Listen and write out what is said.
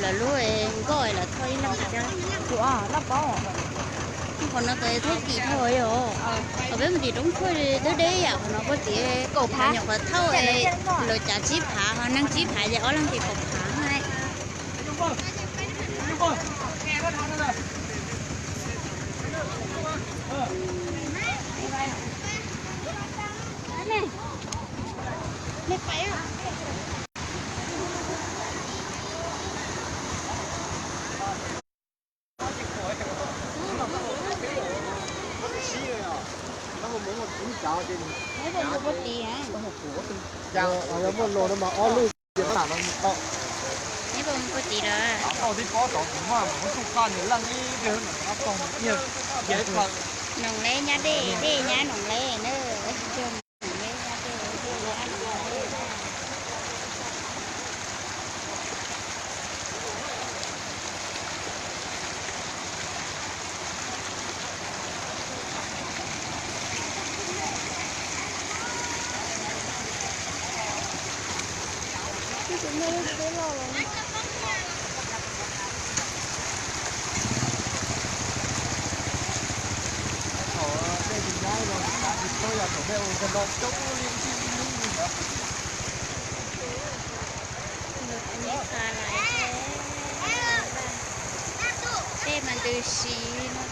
Lawv lub nkoj lawv thauj ib leeg. Qhov no tau thauj tim thauj yog, qhov peb mus tim roob tshuaj deb deb yam qhov no puag tim, nyuam qhuav thauj lawv cav tsib phav ho neeg tsib phav ces ob leeg ces kaum phav. Neb puas mus puag tim lawm? Noom le nyab dej, dej nyab noom le na. Tej mas ntws si no.